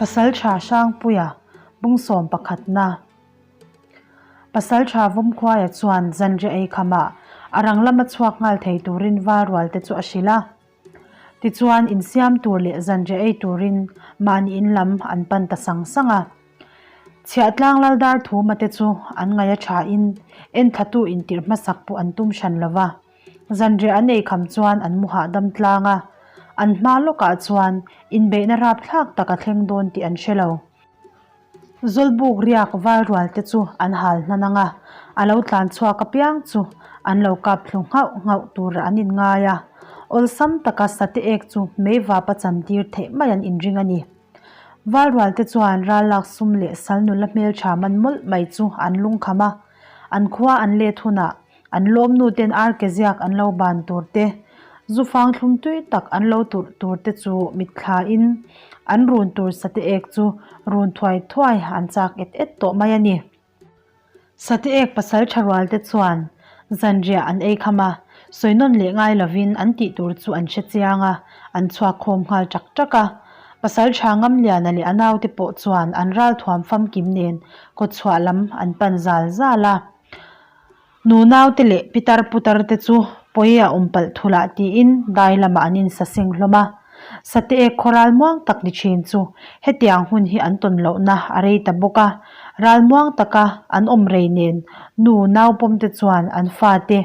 Pasalṭha Hrangpuia bungsawm pakhatna Pasalṭha Vawmkhuaia chuan zanriah ei khamah a rang lama chhuak nghal thei turin val rual te chu a hrilh a. Tichuan insiam tur leh zanriah ei turin mahni in lam an pan ta sang sang a. Chhiahtlang Laldar Thuma te chu an ngaih a thain enthlatu intirh hmasak pawh an tum hran lo va. Zanriah an ei kham chuan an mu hahdam tlang a, an hma lawkah chuan inbeihna rapthlak tak a thleng dawn tih an hre lo. Zawlbuk riak val rual te chu an hal hnan ang a, a lo tlan chhuak apiang chu an lo kap thlu nghauh nghauh tur an inngai a, awlsam taka sate ek chu meivap a chantir theih mai an inring a ni. Val rual te chuan ral lak sum leh sal nula hmeltha man mawlh mai chu an lungkham a, an khua an let hunah An lawmnu ten ar ke ziak an lo ban tur te, zu fang thlum tui tak an lo turh tur te chu mitthla in an run tur sate ek chu run thuai thuai an chak et et tawh mai a ni. Sate ek pasal tha rual te chuan zanriah an ei kham a, sawi nawn leh ngai lovin an tih tur chu an hre chiang a, an chhuak khawm nghal tak tak a. Pasal tha Ngamliana leh a naute pawh chuan an ralthuam famkim nen kawtchhuah lam an pan zal zal a. Nu naute leh pitar putar te chu pawi a awm palh thul ah tiin dai lamah an insa seng hlawm a. Sate ek khaw ralmuang tak ni thin chu hetiang hun hi an tawn lohna a rei ta bawk a. Ralmuang taka an awm rei nen nu nau pawm te chuan an fate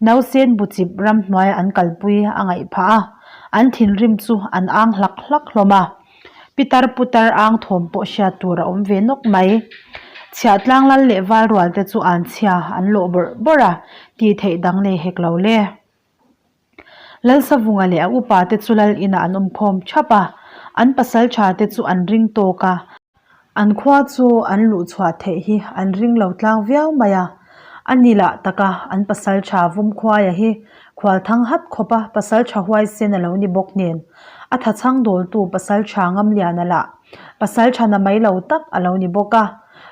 nausen buchip ramhnuai an kalpui a ngaih phah a, an thinrim chu an ang hlak hlak hlawm a. Pitar putar ang thawm pawh hriat tur a awm ve nawk mai. Chhiahtlang lal leh val rual te chu an chhia an lawh bawrh bawrh a, tih theih dang nei hek lo le. Lalsavunga leh a upa te chu lal inah an awm khawm thap a, an pasal tha te chu an ring tawk a. An khua chu an luh chhuah theih hi an ring lo tlang viau mai a, a ni lah taka an pasal tha Vumkhuaia hi khual thang hat khawpa pasal tha huaisen a lo ni bawk nen, a thachhang dawltu pasal tha Ngamliana lah pasal tha na mai lo tak a lo ni bawk a,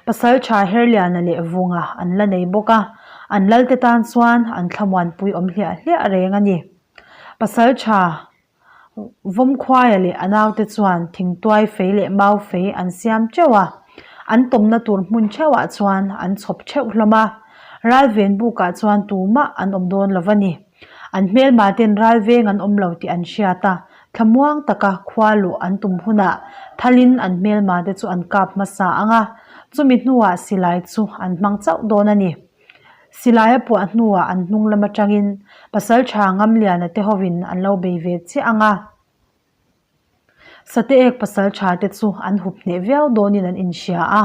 pasal tha Herliana leh Vunga an la nei bawk a, an lalte tan chuan an thlamuanpui awm hliah hliah reng a ni. Pasal tha Vawmkhuaia leh a naute chuan thingtuai fei leh mau fei an siam teuh a, an tawmna tur hmun theuhah chuan an chhawp theuh hlawm a. Ralven bukah chuan tumah an awm dawn lo va ni. An hmelma ten ralveng an awm lo tih an hriat a, thlamuang taka khua luh an tum hunah thalin an hmelma te chu an kap hmasa ang a, chumi hnuah silai chu an hmang chauh dawn a ni. Silai a puah hnuah an hnung lam atangin Pasaltha Ngamliana te hovin an lo bei ve chiah ang a. Sate ek Pasaltha te chu an hup hneh viau dawnin an inhria a.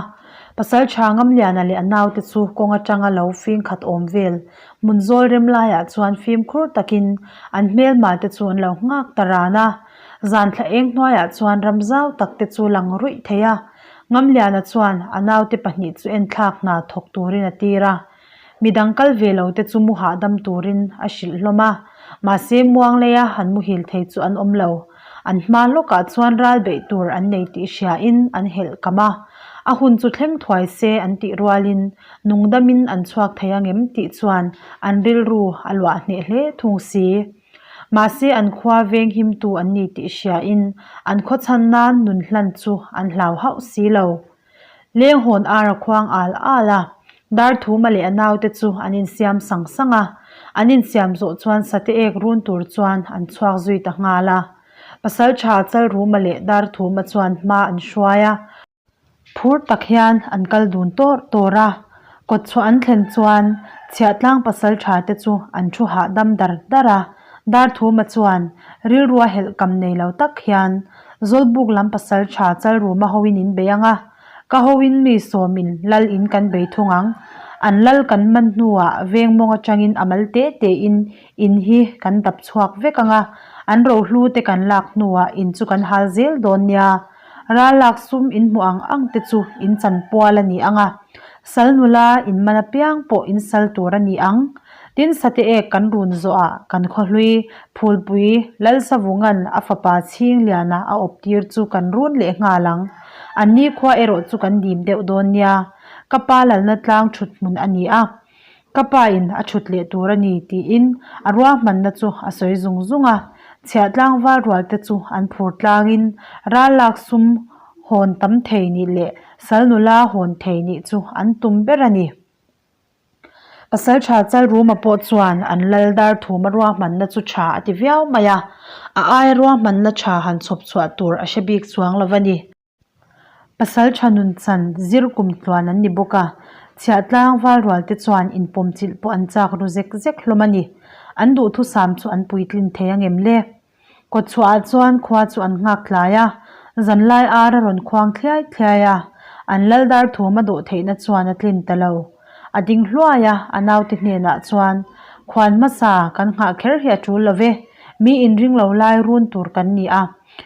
Pasaltha Ngamliana leh a naute chu kawng atanga lo fing khat awm vel hmun zawl rem laiah chuan fimkhur takin an hmelma te chu an lo nghak ta ran a. Zan thla eng hnuaiah chuan ram zau tak te chu lang ruih thei a. Ngamliana chuan a naute pahnih chu enthlak hna thawk turin a tir a, midang kal ve lo te chu mu hahdam turin a hrilh hlawm a, mahse muangleia han muhil thei chu an awm lo. An hma lawkah chuan ral beih tur an nei tih hriain an helh kam a, a hun chu thleng thuai se an tih rualin nungdamin an chhuak thei angem tih chuan an rilru a luah hneh hle thung si. Mahse an khua veng himtu an ni tih hriain an khaw chhan nan nun hlan chu an hlau hauh si lo. Leng hawn ar a khuang al al a, Darthuma leh a naute chu an insiam sang sang a, an insiam zawh chuan sate ek run tur chuan an chhuak zui ta nghal a. Pasaltha Chalruma leh Darthuma chuan hma an hruai a. Phur tak hian an kal dun tawr tawr a, kawtchhuah an thlen chuan chhiahtlang pasal tha te chu an thu hahdam dar dar a, Darthuma chuan rilrua helh kam nei lo tak hian Zawlbuk lam pasal tha Chalruma hoin in bei ang a, ka hoin mi sawmin lal in kan bei thung ang, an lal kan man hnuah veng mawng atangin a mal te te in in hi kan dap chhuak vek ang a, an rohlu te kan lak hnuah in chu kan hal zel dawn nia. Ral lak sum in hmuh ang ang te chu in chan pual a ni ang a, sal nula in man apiang pawh in sal tur a ni ang. Tin, sate ek kan run zawhah kan khawhlui Phulpui Lalsavungan a fapa Chhingliana a awp tir chu kan run leh nghal ang. An ni khua erawh chu kan dim deuh dawn nia. Ka pa lalna tlang thut hmun a ni a. Ka pa in a thut leh tur a ni tiin a ruahmanna chu a sawi zung zung a, chhiah tlangval rual te chu an phur tlangin ral lak sum Hawn tam thei nih leh sal nula hawn thei nih chu an tum ber a ni. Pasalṭha Chalruma pawh chuan an lal dar thuma ruahmanna chu ṭha a ti viau mai a, a aia ruahmanna ṭha han chhawp chhuah tur a hre bik chuang lo a ni. Pasalṭha nunchan zir kum tluan an ni bawk a, chhiahtlang valrual te chuan inpawmchilh pawh an chak ru zek zek hlawm a ni. An duhthusam chu an puitlin thei angem le? Kawtchhuahah chuan khua chu an nghak tlai a, zanlai ar a rawn khuang thliai thliai a, an lal dar thum a dawh theihna chuan a tlin ta lo. A ding hluai a, a naute hnenah chuan, Khuan hmasa, kan nghah kher hi a tul lo ve, mi inring lo lai run tur kan ni a,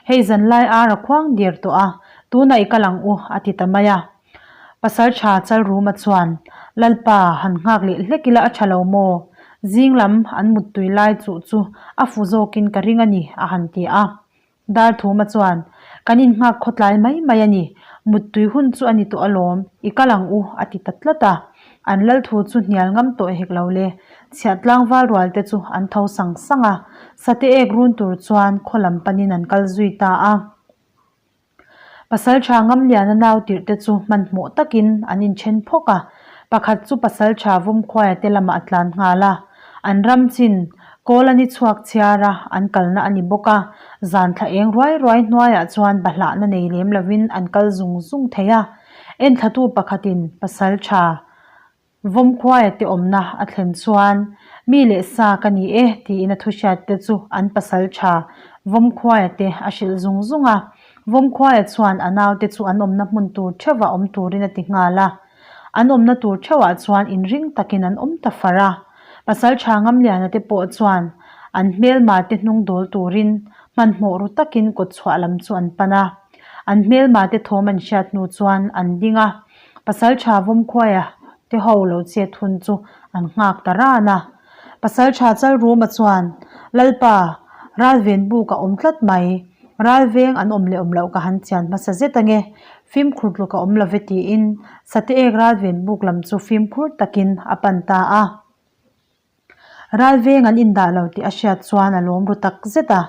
hei zanlai ar a khuang der tawh a, tunah i kal ang u, a ti ta mai a. Pasalṭha Chalruma chuan, Lalpa, han nghak leh hlek ila a ṭha lo maw? Zing lam an muttui lai chuh chu a fu zawkin ka ring a ni, a han ti a. Darthuma chuan, Kan innghak khawtlai mai mai a ni, muttui hun chu a ni tawh alawm, i kal ang u, a ti ta tlat a. An lal thu chu hnial ngam tawh hek lo le. Chhiah tlangval rual te chu an tho sang sang a, sate ek run tur chuan khaw lam panin an kal zui ta a. Pasalṭha Ngamliana nau tirh te chu hmanhmawh takin an inṭhen phawk a, pakhat chu pasalṭha Vawmkhuaia te lamah a tlan nghal a. An ram chin kawl a ni chhuak chhiar a, an kalna a ni bawk a, zan thla eng ruai ruai hnuaiah chuan bahlahna nei lem lovin an kal zung zung thei a. Enthlatu pakhatin pasalṭha Vawmkhuaia te awmna a thlen chuan, Mi leh sa ka ni e, tiin a thuhriat te chu an pasal tha Vawmkhuaia te a hrilh zung zung a. Vawmkhuaia chuan a naute chu an awmna hmun tur theuhah awm turin a ti nghal a. An awmna tur theuhah chuan inring takin an awm ta far a. Pasal tha Ngamliana te pawh chuan an hmelma te hnung dawl turin hmanhmawh ru takin kawtchhuah lam chu an pan a. An hmelma te thawm an hriat hnu chuan an ding a. Pasalṭha Vawmkhuaia te ho lo chet hun chu an nghak ta ran a. Pasalṭha Chalruma chuan, Lalpa, ralven buk a awm tlat mai. Ralveng an awm leh awm loh ka han chian hmasa zet ange. Fimkhur tluk a awm lo ve tiin Sate ek ralven buk lam chu fimkhur takin a pan ta a. Ralveng an indah lo tih a hriat chuan a lawm ru tak zet a,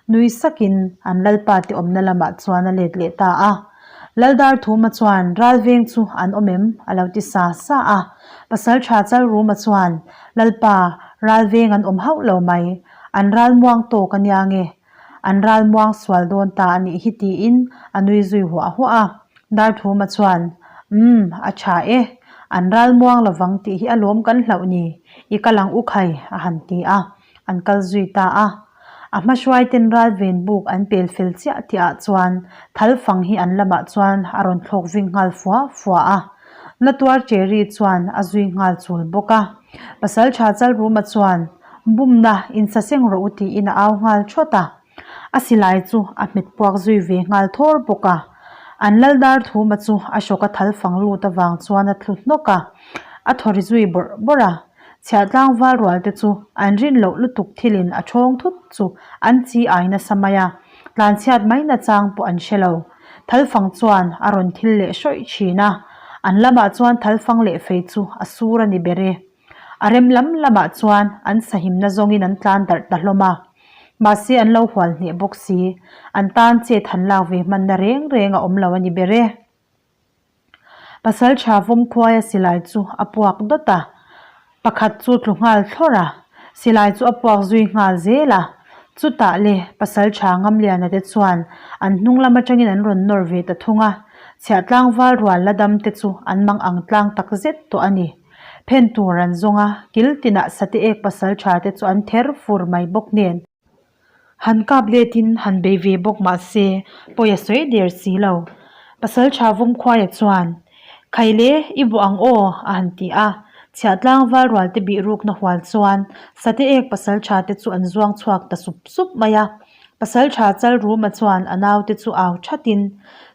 nui sakin an lalpa te awmna lamah chuan a let leh ta a. Laldarthuma chuan Ralveng chu an awm em? a lo ti sa sa a. Pasalṭha Chalruma chuan, Lalpa, Ralveng an awm hauh lo mai. An ralmuang tawk a nia nge? An ralmuang sual dawn ta a nih hi tiin a nui zui huah huah a. Darthuma chuan, Umm, a tha e. An ralmuang lovang tih hi alawm kan hlauh ni. I kal ang u khai, a han ti a. An kal zui ta a. A hmahruaiten ralven buk an pel fel chiah tihah chuan thalfang hi an lamah chuan a rawn thlawk ving nghal fua fua a. Natuar Cherry chuan a zui nghal chul bawk a. Pasaltha Chalruma chuan, Bumna, insaseng rawh u tiin a au nghal thawt a. A silai chu a hmet puak zui ve nghal thawr bawk a. An lal dar thuma chu a hrawk a thal fang lut avang chuan a thlu hnawk a. A thaw ri zui bawrh bawrh a. Chhiahtlang val rual te chu an rin loh lutuk thilin a thawng thut chu an chi ai nasa mai a. Tlanchhiat mai nachang pawh an hre lo. Thalfang chuan a rawn thil leh hrawih thin a, an lamah chuan thalfang leh fei chu a sur a ni ber e. A rem lam lamah chuan an sahimna zawngin an tlan darh ta hlawm a. Mahse an lo hual hneh bawk si, an tan chet han lak ve hmanna reng reng a awm lo a ni ber e. Pasalṭha Vawmkhuaia silai chu a puak dawt a, pakhat chu tlu nghal thlawrh a, silai chu a puak zui nghal zel a. Chutah le Pasalṭha Ngamliana te chuan an hnung lam atangin an rawn nawr ve ta thung a, chhiahtlangval rual la dam te chu an mang ang tlang tak zet tawh a ni. Phen tur an zawng a, kil tinah Sate ek Pasalṭha te chu an ther fur mai bawk nen. Han kap letin han bei ve bawk mah se pawi a sawi der si lo. Pasalṭha Vawmkhuaia chuan, Khaile, i buah ang aw, a han ti a. Chhiahtlang valrual te bih rukna hual chuan Sate ek pasalṭha te chu an zuang chhuak ta sup sup mai a. Pasalṭha Chalruma chuan a naute chu au thatin,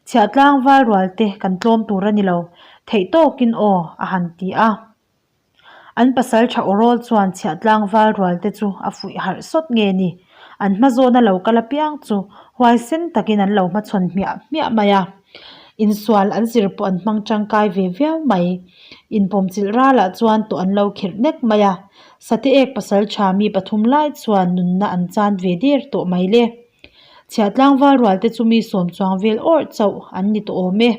Chhiahtlang valrual te kan tlawm tur a ni lo, theih tawkin aw, a han ti a. An pasal tha awrawl chuan chhiahtlang val rual te chu a fuih harh sawt nge ni? An hma zawna lo kal apiang chu huaisen takin an lo hmachhawn hmiah hmiah mai a. Insual an zir pawh an hmang tangkai ve viau mai. Inpawmchilh ralah chuan tawh an lo khirh nek mai a. Sate ek pasal tha mi pathum lai chuan nunna an chan ve der tawh mai le. Chhiah tlangval rual te chu mi sawm chuang vel awrh chauh an ni tawh awm e.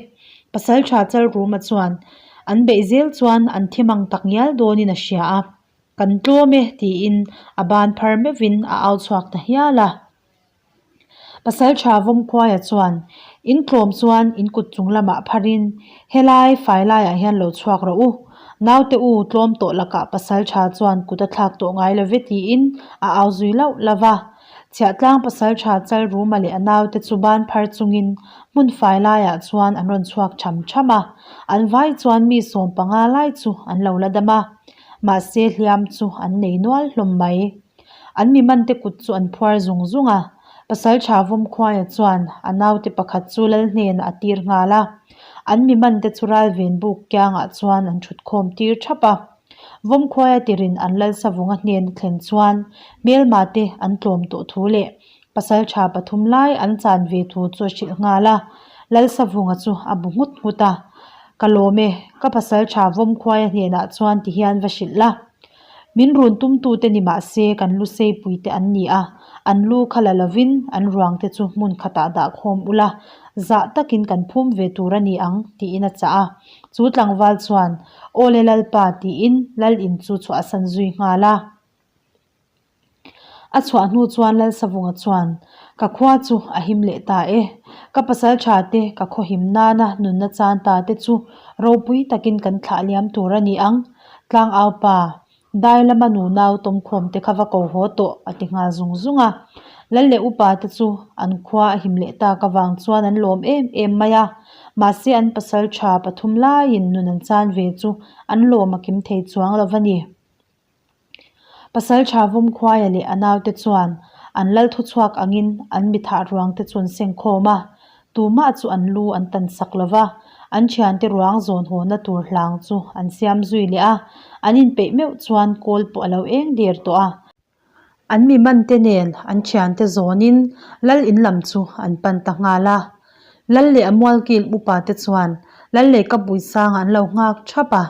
Pasaltha Chalruma chuan an beih zel chuan an thi mang tak ngial dawnin a hria a, Kan tlawm e tiin a ban phar meuhin a au chhuak ta hial a. Pasaltha Vawmkhuaia chuan in tlawm chuan in kut chung lamah pharin helai fai laiah hian lo chhuak rawh u. Naute u tlawm tawh lakah Pasaltha chuan kut a thlak tawh ngai lo ve tiin a au zui lauh lauh va. Chhiahtlang Pasaltha Chalruma leh a naute chu ban phar chungin hmun fai laiah chuan an rawn chhuak tham tham a, an vai chuan mi 15 lai chu an lo la dam a, mahse hliam chu an nei nual hlawm mai. An mi mante kut chu an phuar zung zung a, Pasaltha Vawmkhuaia chuan a naute pakhat chu lal hnenah a tir nghal a, an mi mante chu ralven buk kiangah chuan an thut khawm tir thap a. Vawmkhuaia tirin an lal savunga hnen a thlen chuan hmelma te an tlawm tawh thu leh pasaltha pathum lai an chan ve thu chu a hrilh nghal a, lal savunga chu a bu nghut nghut a, Ka lawm e, ka pasaltha Vawmkhuaia hnenah chuan tihian va hrilh la. Min run tumtute ni mah se kan lu seipuite an ni a, an lu kha la lovin an ruangte chu hmun khatah dah khawm ula, zah takin kan phum ve tur a ni ang, tiin a chah a. Chu tlangval chuan, Aw le Lalpa, tiin Lal in chu chhuahsan zui nghal a. A chhuah hnu chuan Lalsavunga chuan, Ka khua chu a him leh ta e. Ka pasal tha te, ka khaw him nana nunna chan ta te chu ropui takin kan thlah liam tur a ni ang. Tlangau pa, dai lama nunau tawmkhawm te kha va ko haw tawh, a ti nghal zung zung a. Lal leh upa te chu an khua a him leh tak avang chuan an lawm em em mai a. Mahse an pasal tha pathum laiin nun an chan ve chu an lawm a kim thei chuang lo va ni. Pasaltha Vawmkhuaia leh a naute chuan an lal thuchhuak angin an mithah ruangte chu an sengkhawm a, tumah chu an lu an tan sak lo va, an thiante ruang zawn hawna tur hlang chu an siam zui leh a, an inpeih meuh chuan kawl pawh a lo eng der tawh a. An mi mante nen an thiante zawnin lal in lam chu an pan ta nghal a. Lal leh a mualkil upa te chuan Lal leh ka Buisanga an lo nghak thap a,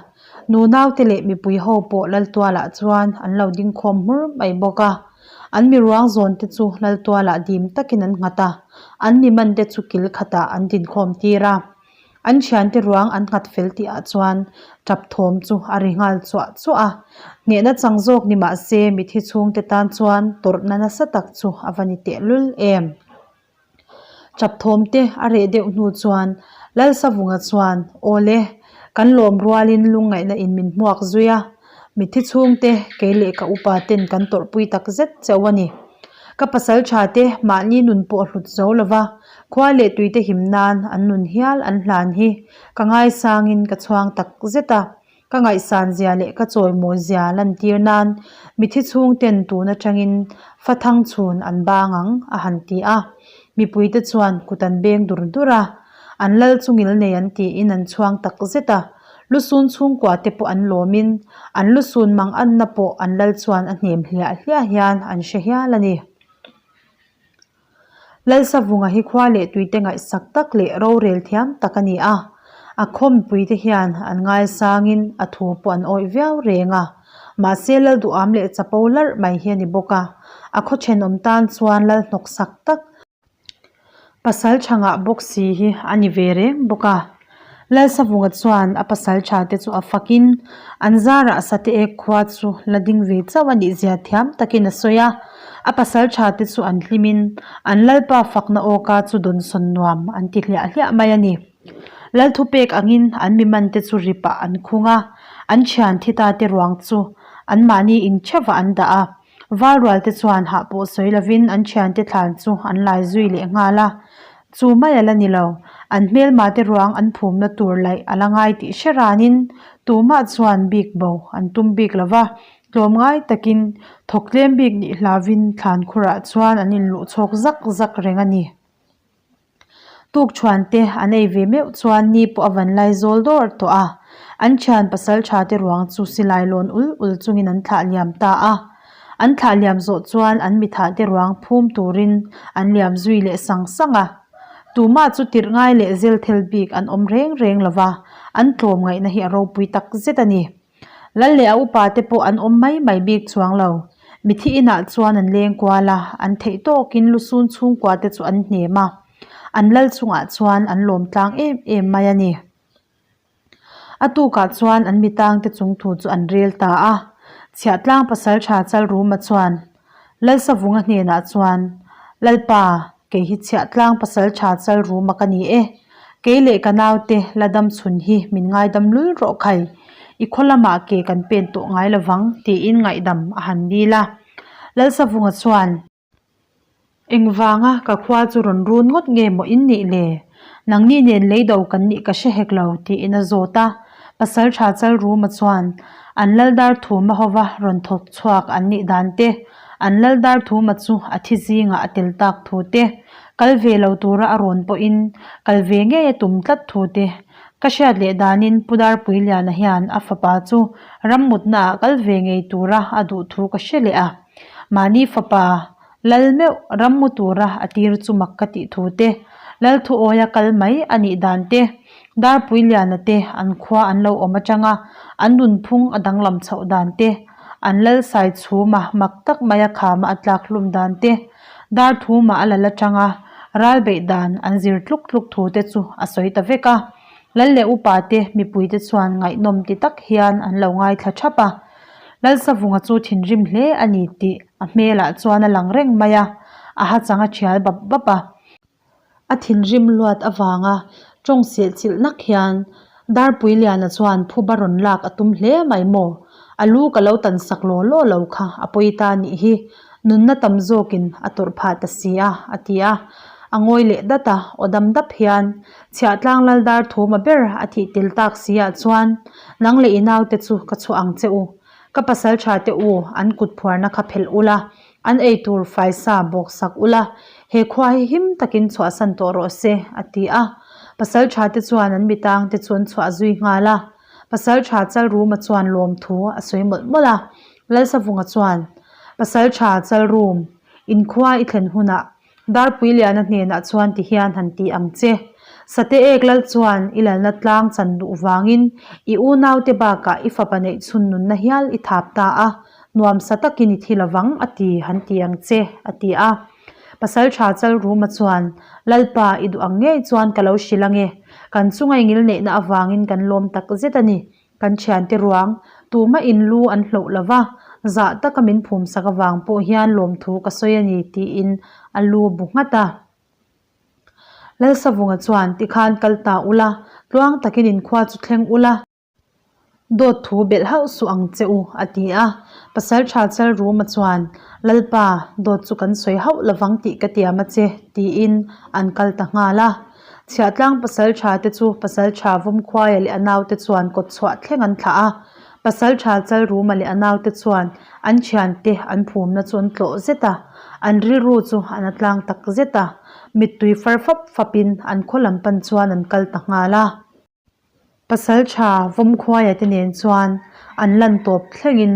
nunaute leh mipui ho pawh Laltualah chuan an lo ding khawm hmur mai bawk a. An mi ruang zawn te chu Laltualah dim takin an nghat a, an mi man te chu kil khatah an dinkhawm tir a. An thiante ruang an nghat fel tih ah chuan tap thawm chu a ri nghal chuah chuah a, hnehna chang zawk ni mah se mithi chhungte tan chuan tawrhna nasa tak chu a va ni tehlul em. Chap thawm te a reh deuh hnu chuan Lalsavunga chuan, Awle, kan lawm rualin lungngaihna in min hmuak zui a, mitthi chhungte kei leh ka upa ten kan tawrhpui tak zet chauh a ni. Ka pasal tha te mahni nun pawh hlut zo lova khua leh tuite him nan an nun hial an hlan hi ka ngaisangin ka chhuang tak zet a. Ka ngaihsan zia leh ka chawimawi zia lantir nan mithi chhungten tun atangin fa thang chhun an bang ang, a han ti a. Mipuite chuan kut an beng dur dur a, an lal chu ngil nei an tiin an chhuang tak zet a. Lusun chhungkua te pawh an lawmin an lusun mang anna pawh an lal chuan a hnem hliah hliah hian an hre hial a ni. Lalsavunga hi khua leh tuite ngaihsak tak leh rorel thiam tak a ni a, a khawmpuite hian an ngaisangin a thu pawh an awih viau reng a. Mahse Lalduham leh chapo larh mai hi a ni bawk a, a khaw thenawm tan chuan lal hnawksak tak pasal tha ngah bawk si hi a ni ve reng bawk a. Lalsavunga chuan a pasal tha te chu a fakin an zarah Sate ek khua chu la ding ve chauh a nih zia thiam takin a sawi a. A pasal tha te chu an hlimin an Lalpa fakna awka chu dawnsawn nuam an ti hliah hliah mai a ni. Lalthupek angin an mi man te chu ripah an khung a, an thian thi ta te ruang chu anmahni intheuhah an dah a. Valrual te chuan hah pawh sawi lovin an thiante thlan chu an lai zui leh nghal a, chu mai a la ni lo, an hmelma te ruang an phumna tur laih a la ngai tih hre ranin tumah chuan bik bo an tum bik lo va, tlawmngai takin thawk tlem bik nih hlavin thlan khurah chuan an inluh chhawk zak zak reng a ni. Tuk thian te an ei ve meuh chuan ni pawh a van lai zawl dawr tawh a, an thian pasal tha te ruang chu silai lawn ul ul chungin an thlah liam ta a. An thlah liam zawh chuan an mithah te ruang phum turin an liam zui leh sang sang a. Tumah chu tirh ngai leh zel thel bik an awm reng reng lo va, an tlawm ngaihna hi a ropui tak zet a ni. Lal leh a upa te pawh an awm mai mai bik chuang lo. Mithi inah chuan an leng kual a, an theih tawkin lusun chhungkua te chu an hnem a, an lal chungah chuan an lawm tlang em em mai a ni. A tukah chuan an mitangte chung thu chu an rel ta a, Chhiahtlang pasaltha Chalruma chuan Lalsavunga hnenah chuan, Lalpa, kei hi Chhiahtlang pasaltha Chalruma ka ni e, kei leh ka naute la dam chhun hi min ngaidam lul rawh khai, i khaw lamah ke kan pen tawh ngai lovang tiin ngaihdam a han dil a. Lalsavunga chuan. Engvanga ka khua chu rawn run ngawt nge maw in nih le? Nangni nen leido kan nih ka hre hek lo, tiin a zawt a. Pasalṭha Chalruma chuan an Laldar Thuma hova rawn thawk chhuak an nih dan te, an Laldar Thuma chu a thi zingah a tel tak thu te, kal ve lo tura a rawn pawhin kal ve ngei a tum tlat thu te ka hriat leh danin Pu Darpuiliana hian a fapa chu rammutnaah kal ve ngei tura a duh thu ka hre leh a. Mahni fapa Lal meuh ram mu tura a tir chu mak ka tih thu te, Lal thuawia kal mai a nih dan te, Darpuiliana te an khua an lo awm atanga an nunphung a danglam chhoh dan te, an Lal Saichhuma mak tak maia khama a tlak hlum dan te, Darthuma a lal atanga ral beih dan an zir tluk tluk thu te chu a sawi ta vek a. Lal leh upa te mipui te chuan ngaihnawm ti tak hian an lo ngaithla thap a. Lalsavunga chu thinrim hle a ni tih a hmelah chuan a lang reng mai a, a ha chang a thial bap bap a. A thinrim luat avanga tawng silh chilh nak hian Darpuiliana chuan phuba rawn lak a tum hle mai maw? A lu ka lo tan sak law law lo kha a pawi ta nih hi, nunna tam zawkin a tawrh phah ta si a, a ti a. A ngawi leh dat a, aw dam dap hian Chhiahtlang lal dar thuma ber a thih tel tak si ah chuan nang leh i naute chu ka chhuah ang che u. Ka pasal tha te u an kut phuarna kha phelh ula, an ei tur faisa bawk sak ula, he khua hi him takin chhuahsan tawh rawh se, a ti a. Pasal tha te chuan an mitang te chu an chhuah zui nghal a. Pasal tha Chalruma chuan lawmthu a sawi mawlh mawlh a. Lalsavunga chuan, Pasal tha Chalrum, inkhua i thlen hunah Darpuiliana hnenah chuan ti hian han ti ang che. Sate ek lal chuan i lalna tlang chan duh vangin i unaute bakah i fapa neih chhun nunna hial i thap ta a, nuamsa takin i thi lovang a ti han ti ang che, a ti a. Pasaltha Chalruma chuan, Lalpa, i duh ang ngei chuan ka lo hrilh ange. Kan chunga i ngilneihna avangin kan lawm tak zet a ni. Kan thiante ruang, tumah in lu an hloh lo va, zah taka min phumsak avang pawh hian lawmthu ka sawi a ni tiin a lu bu nghat a. Lalsavunga chuan, Tikhan kal ta ula, tluang takin inkhua chu thleng ula, dawt thu belh hauh suh ang che u, a ti a. Pasaltha Chalruma chuan, Lalpa, dawt chu kan sawi hauh lovang tih ka tiam a che, tiin an kal ta nghal a. Chhiahtlang pasaltha te chu pasaltha Vawmkhuaia leh a naute chuan kawtchhuah thleng an thlah a, pasaltha Chalruma leh a naute chuan an thiante an phumna chu an tlawh zet a, an rilru chu an a tlang tak zet a, mittui far fap fapin an khaw lam pan chuan an kal ta nghal a. Pasaltha Vawmkhuaia te nen chuan an lan tawp thlengin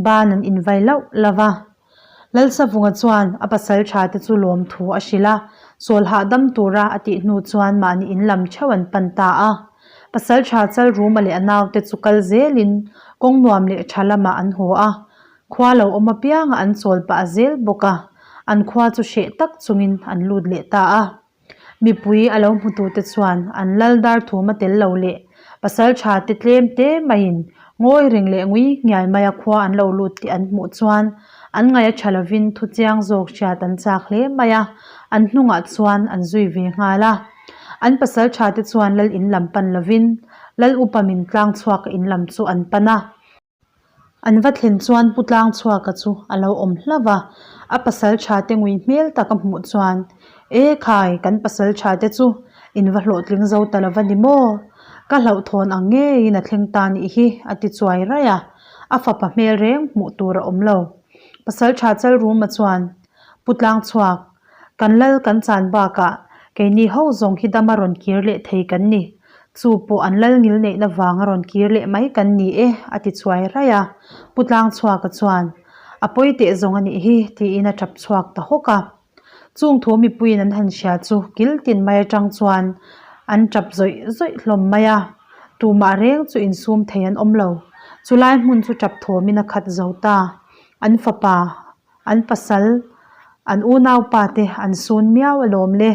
ban an invai lauh lauh a. Lalsavunga chuan a pasaltha te chu lawmthu a hrilh a, chawl hahdam tura a tih hnu chuan mahni in lam theuh an pan ta a. Pasaltha Chalruma leh a naute chu kal zelin kawng nuam leh tha lamah an haw a, khua lo awm apianga an chawl pah zel bawk a, an khua chu hreh tak chungin an lut leh ta a. Mipui a lo hmutute chuan an lal dar thum a tel lo leh pasal tha te tlem te maiin ngawi reng leh ngui ngiai maia khua an lo lut tih an hmuh chuan an ngaih a tha lovin thu chiang zawk hriat an chak hle mai a, an hnungah chuan an zui ve nghal a. An pasal tha te chuan lal in lam pan lovin lal upa min tlang chhuak in lam chu an pan a. An va thlen chuan Pu Tlangchhuaka chu a lo awm hlauh a, a pasal tha te ngui hmel tak a hmuh chuan, E khai, kan pasal tha te chu in va hlawhtling zo ta lo va ni maw? Ka hlauhthawn ang ngeiin a thleng ta nih hi, a ti chuai raih a, a fapa hmel reng hmuh tur a awm lo. Pasal tha Chalruma chuan, Pu Tlangchhuak, Kan lal kan chan bakah keini ho zawng hi dama rawn kir leh thei kan ni. Chu pawh an lal ngil neihna vanga rawn kir leh mai kan ni e, a ti chuai raih a. Pu Tlangchhuaka chuan, A pawi teh zawng a nih hi, tiin a tap chhuak ta hawk a. Chung thu mipuiin an han hria chu kil tin mai atang chuan an tap zawih zawih hlawm mai a. Tumah reng chu insum thei an awm lo. Chulai hmun chu tap thawmin a khat zo ta. An fapa. An pasal, an unaupa te an sun miau alawm le,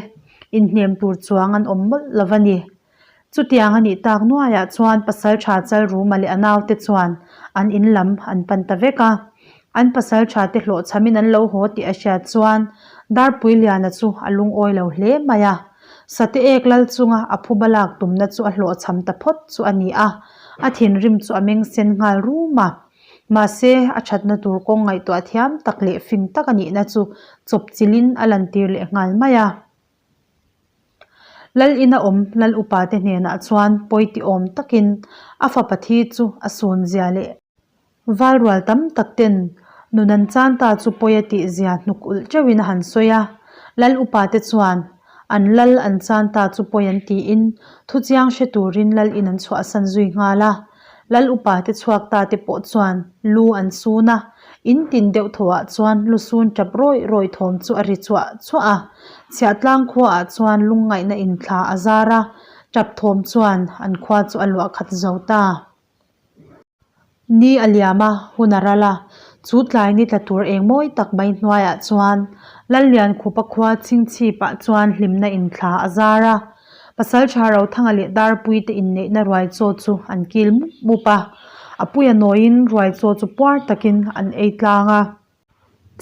inhnem tur chuang an awm mawlh lo va ni. Chutiang a nih tak nuaiah chuan pasal tha Chalruma leh a naute chuan an in lam an pan ta vek a. An pasal tha te hlawhchhamin an lo haw tih a hriat chuan Darpuiliana chu a lungawi lo hle mai a. Sate ek lal chunga a phuba lak tumna chu a hlawhchham ta phawt chu a ni a, a thinrim chu a meng sen nghal rum a. Mahse, a thatna tur kawng ngaihtuah thiam tak leh fing tak a nihna chu chawpchilhin a lantir leh nghal mai a. Lal ina awm Lal upa te hnenah chuan pawi ti awm takin a fapa thi chu a sun zia leh Valrual tam tak ten nun an chan ta chu pawi a tih zia hnuk ulh teuhin a han sawi a. Lal upa te chuan an lal an chan ta chu pawi an tiin thu chiang hre turin lal in an chhuahsan zui nghal a. Lal upa te chhuak ta te pawh chuan lu an sun a, in tin deuh thawhah chuan lu sun tap rawih rawih thawm chu a ri chuah chuah a. Chhiahtlang khuaah chuan lungngaihna inthla a zar a, tap thawm chuan an khua chu a luah khat zo ta. Ni a liam a, hun a ral a, chu tlai ni tla tur eng mawi tak mai hnuaiah chuan Lalliankhupa khua chhingchhipah chuan hlimna inthla a zar a. Pasalṭha Rothanga leh Darpuite inneihna ruai chaw chu an kil mup mup a, a puia nawiin ruai chaw chu puar takin an ei tlang a.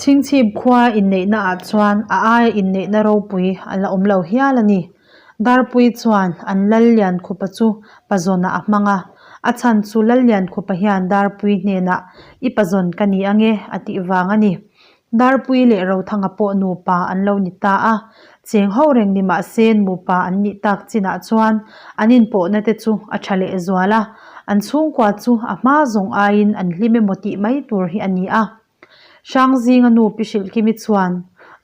Chhingchhip khua inneihna ah chuan a aia inneihna ropui a la awm lo hial a ni. Darpui chuan an Lalliankhupa chu pazawnah a hmang a, a chhan chu Lalliankhupa hian Darpui hnenah i pazawn ka ni ange a tih vang a ni. Darpui leh Rothanga pawh nupa an lo ni ta a, cheng ho reng ni mah se nupa an nih tak chinah chuan an inpawhna te chu a tha leh zual a, an chhungkua chu a hma zawng aiin an hlim emaw tih mai tur hi a ni a. Hrangzinga nu Pi Hrilhkimi chuan,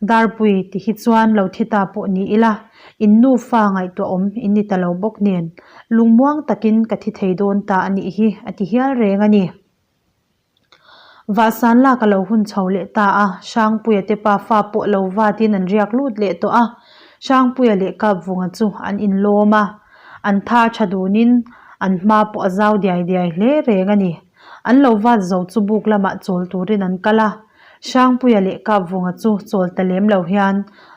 Darpui ti hi chuan lo thi ta pawh ni ila, in nufa ngaihtuah awm in ni ta lo bawk nen, lungmuang takin ka thi thei dawn ta a nih hi a ti hial reng a ni. Vahsan lak a lo hun chho leh ta a, Hrangpuia te pa fa pawh lo vatin an riak lut leh tawh a, Hrangpuia leh Kapvunga chu an inlawm a, an tha tha dunin an hma pawh a zau diai diai hle reng a ni. An lo vat zo chu buk lamah chawl turin an kal a, Hrangpuia leh Kapvunga chu chawl ta lem lo hian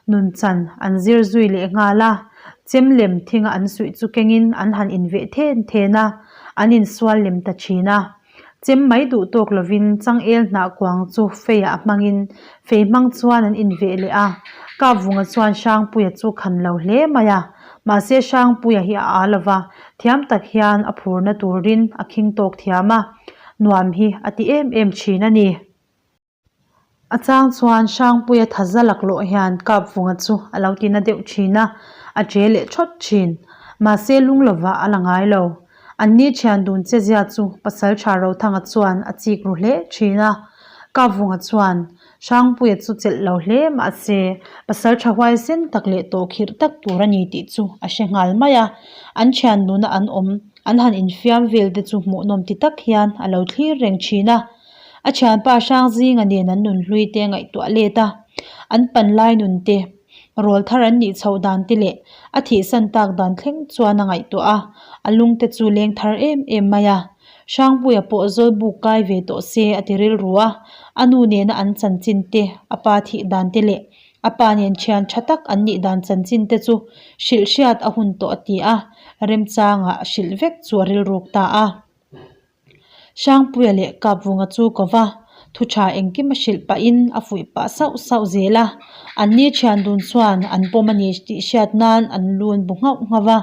nunchan an zir zui leh nghal a, chem lem thinga an suih chu kengin an han inveh then then a, an insual lem ta thin a. Chem mai duh tawk lovin changel hnah kuang chu feiah hmangin fei hmang chuan an inveh leh a, Kapvunga chuan Hrangpuia chu khan lo hle mai a, mahse Hrangpuia hi a aa lova, thiam tak hian a phurna turin a khing tawk thiam a, nuam hi a ti em em thin a ni. A chang chuan Hrangpuia thaza laklawh hian Kapvunga chu a lo ti na deuh thin a, a che leh thawt thin. Mahse lung lovah a la ngai lo. Anni thian dun che zia chu Pasaltha Rothanga chuan a chik ru hle thin a. Kapvunga chuan Hrangpuia chu chelh lo hle mahse Pasaltha huaisen tak leh tawhkhirh tak tur a ni tih chu a hre nghal mai a. An thian duna an awm, an han infiam vel te chu hmuhnawm ti tak hian a lo thlir reng thin a. A thianpa Hrangzinga nen an nun hlui te ngaihtuah let a, an pan lai nun te, rawl thar an nih chhoh dan te leh a thihsan tak dan thleng chuan a ngaihtuah a, a lung te chu leng thar em em mai a. Hrangpuia pawh zawlbuk kai ve tawh se a ti rilru a, a nu nena an chanchin te, a pa thih dan te leh a pa nen thian tha tak an nih dan chanchin te chu hrilh hriat a hun tawh a ti a, remchangah hrilh vek chu a rilruk ta a. Hrangpuia leh Kapvunga chu ko va, thu tha engkim a hrilh pahin a fuih pah sauh sauh zel a. An ni thian dun chuan an pawm a ni tih hriat nan an lun bu nghauh nghauh a.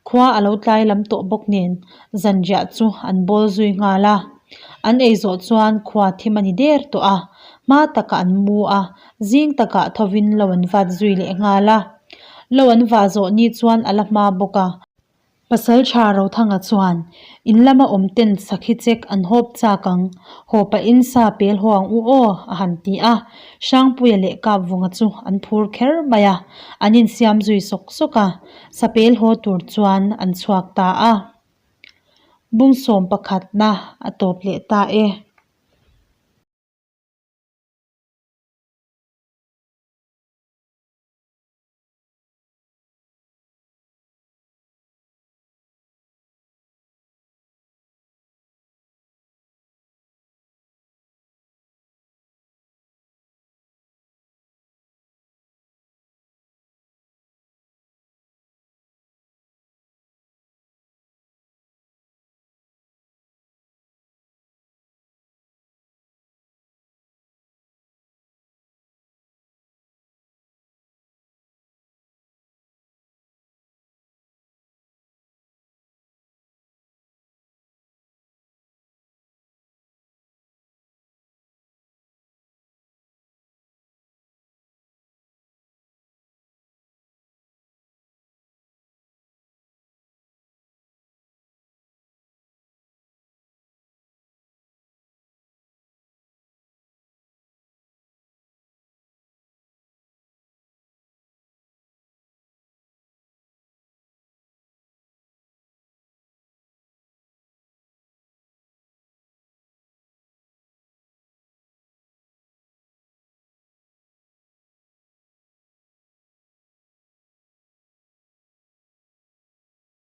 Khua a lo tlai lam tawh bawk nen zanriah chu an bawl zui nghal a. An ei zawh chuan khua thim a ni der tawh a, hma takah an mu a, zing takah thovin lo an vat zui leh nghal a. Lo an vah zawh ni chuan a la hma bawk a. Pasalṭha Rothanga chuan, In lama awm ten sakhi chek an hawp chak ang, haw pahin sa pel haw ang u aw, a han ti a. Hrangpuia leh Kapvunga chu an phur kher mai a, an insiam zui sawk sawk a, sa pel haw tur chuan an chhuak ta a. Bungsawm pakhatna a tawp leh ta e.